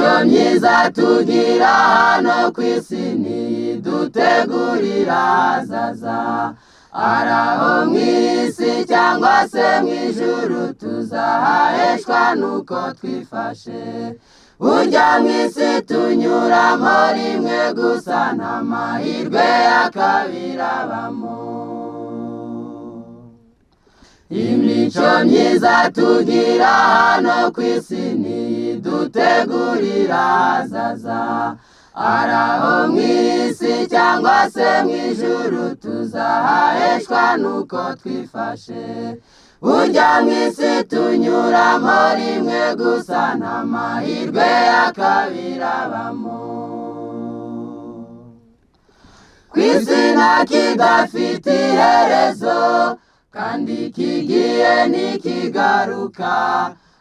Imico myiza tugira hano ku isi ntidutegurira ahazaza. Ari aho mu isi cyangwa se mu ijuru, tuzahaheshwa nuko twifashe. Burya mu isi tunyuramo rimwe gusa, nta mahirwe ya kabiri abamo. Imico myiza tugira hano ku isi ntidutegurira ahazaza. Ari aho mu isi cyangwa se mu ijuru, tuzahaheshwa nuko twifashe. Burya mu isi tunyuramo rimwe gusa, nta mahirwe ya kabiri abamo. Ku isi nta kidafite iherezo, kandi kigiye ntikigaruka.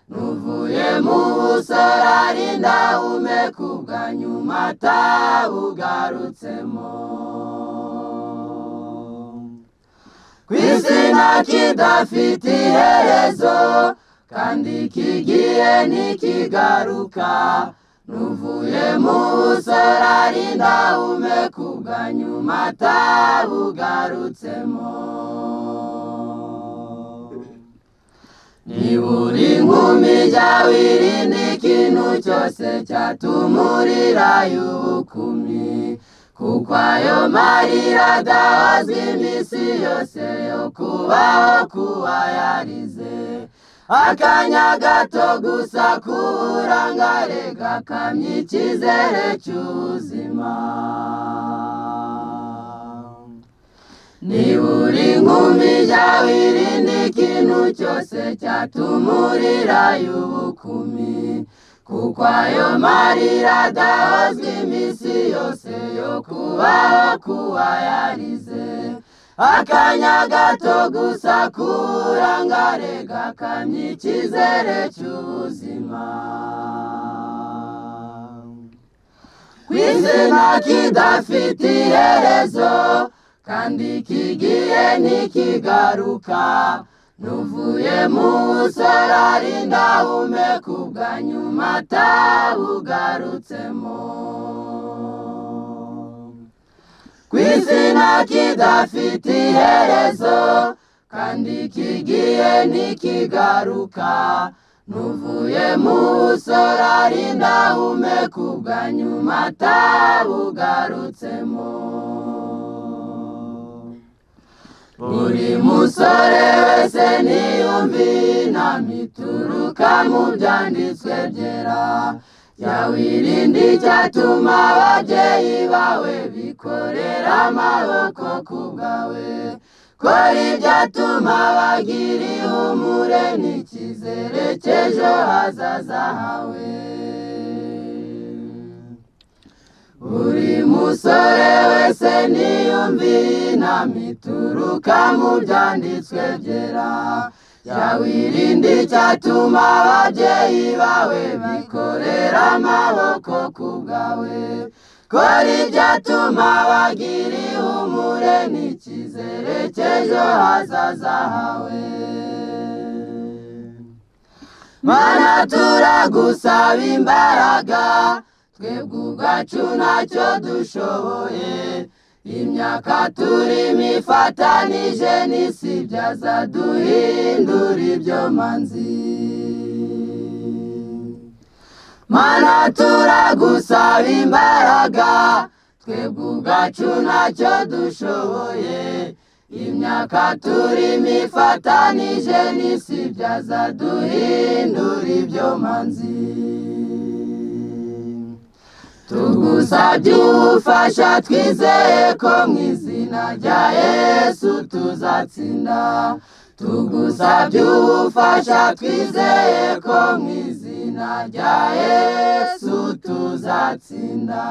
Nuvuye mu busore arinda ahumeka ubwa nyuma atabugarutsemo. Ku isi nta kidafite iherezo, kandi kigiye ntikigaruka. Nuvuye mu busore arinda ahumeka ubwa nyuma atabugarutsemo. Niba uri inkumi, jya wirinde ikintu cyose cyatuma urira y'ubukumi, kuko ayo marira adahozwa iminsi yose yo kubaho kuba yarize. Akanya gato gusa k'uburangare gakamya icyizere cy'ubuzima. Niba uri inkumi, jya wirinde ikintu cyose cyatuma urira y'ubukumi, kuko ayo marira adahozwa iminsi yose yo kubaho kuba yarize. Akanya gato gusa k'uburangare gakamya icyizere cy'ubuzima. Ku isi nta kidafite iherezo, kandi kigiye ntikigaruka. Nuvuye mu busore arinda ahumeka ubwa nyuma atabugarutsemo. Ku isi nta kidafite iherezo, kandi kigiye ntikigaruka. Nuvuye mu busore arinda ahumeka ubwa nyuma atabugarutsemo. Buri musore wese niyumviye inama ituruka mu byanditswe byera. Jya wirinda icyatuma ababyeyi bawe bikorera amaboko ku bwawe. Kora ibyatuma bagira ihumure n'icyizere cy'ejo hazaza hawe. Buri musore wese niyumviye inama ituruka mu byanditswe byera. Jya wirinda icyatuma ababyeyi bawe bikorera amaboko ku bwawe. Kora ibyatuma bagira ihumure n'icyizere cy'ejo hazaza hawe. Mana, turagusaba imbaraga, twebwe ubwacu ntacyo dushoboye. Imyaka turimo ifatanije n'isi byazaduhindura ibyo manzi. Mana, turagusaba imbaraga, twebwe ubwacu ntacyo dushoboye. Imyaka turimo ifatanije n'isi byazaduhindura ibyo manzi. Tugusabye ubufasha, twizeye ko mu izina rya Yesu tuzatsinda. Tugusabye ubufasha, twizeye ko mu izina rya Yesu tuzatsinda.